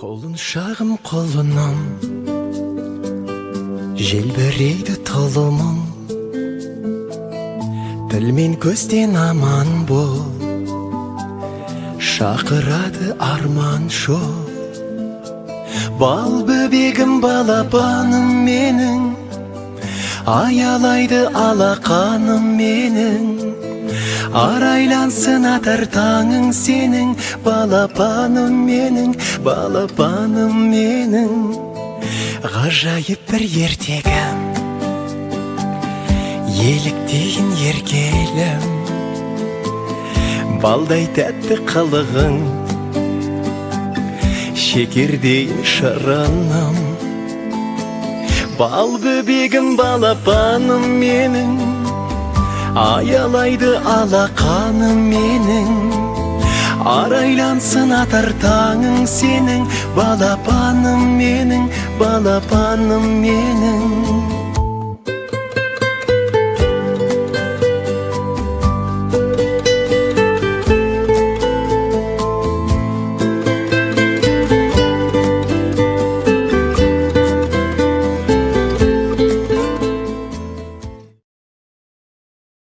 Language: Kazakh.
Құлыншағым, құлыным, желбірейді тұлымың. Тіл мен көзден аман бол, шақырады арман жол. Бал бөбегім, балапаным менің, аялайды алақаным менің. Арайлансын атар таңың сенің, балапаным менің, балапаным менің. Ғажайып бір ертегім, еліктейін еркелім. Балдай тәтті қылығың, шекердей шырыным. Бал бөбегім, балапаным менің, аялайды алақаным менің. Арайлансын атар таңың сенің, балапаным менің, балапаным менің.